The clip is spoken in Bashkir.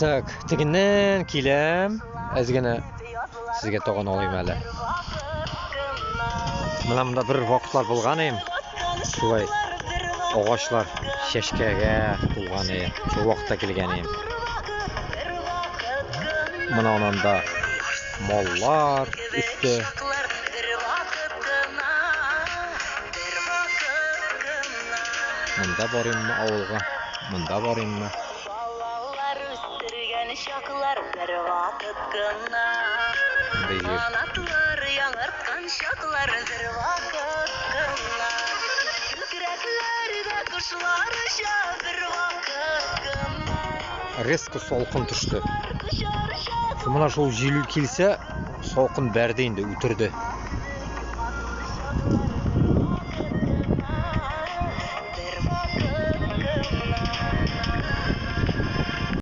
Так, тегеннән киләм. Әҙ генә һеҙгә тағын алайым әле. Мына мында бер ваҡытлар булған инем. Шулай ағастар сәскәгә тулған ине. Шул ваҡытта килгән инем. Мына унанда маллар үҫте. Мында барыйыммы ауылға? Мында барыйыммы? Балалар үҫтергән чаҡлар бер ваҡыт ҡына. Бындай ер. Ҡанатлар яңыртҡан чаҡлар бер ваҡыт ҡына. Күкрәкләрҙә ҡошлар оса бер ваҡыт ҡына. Резко һалҡын төштө. Кошар чак Мына шул ел килсә, һалҡын бәрҙе инде, үтерҙе.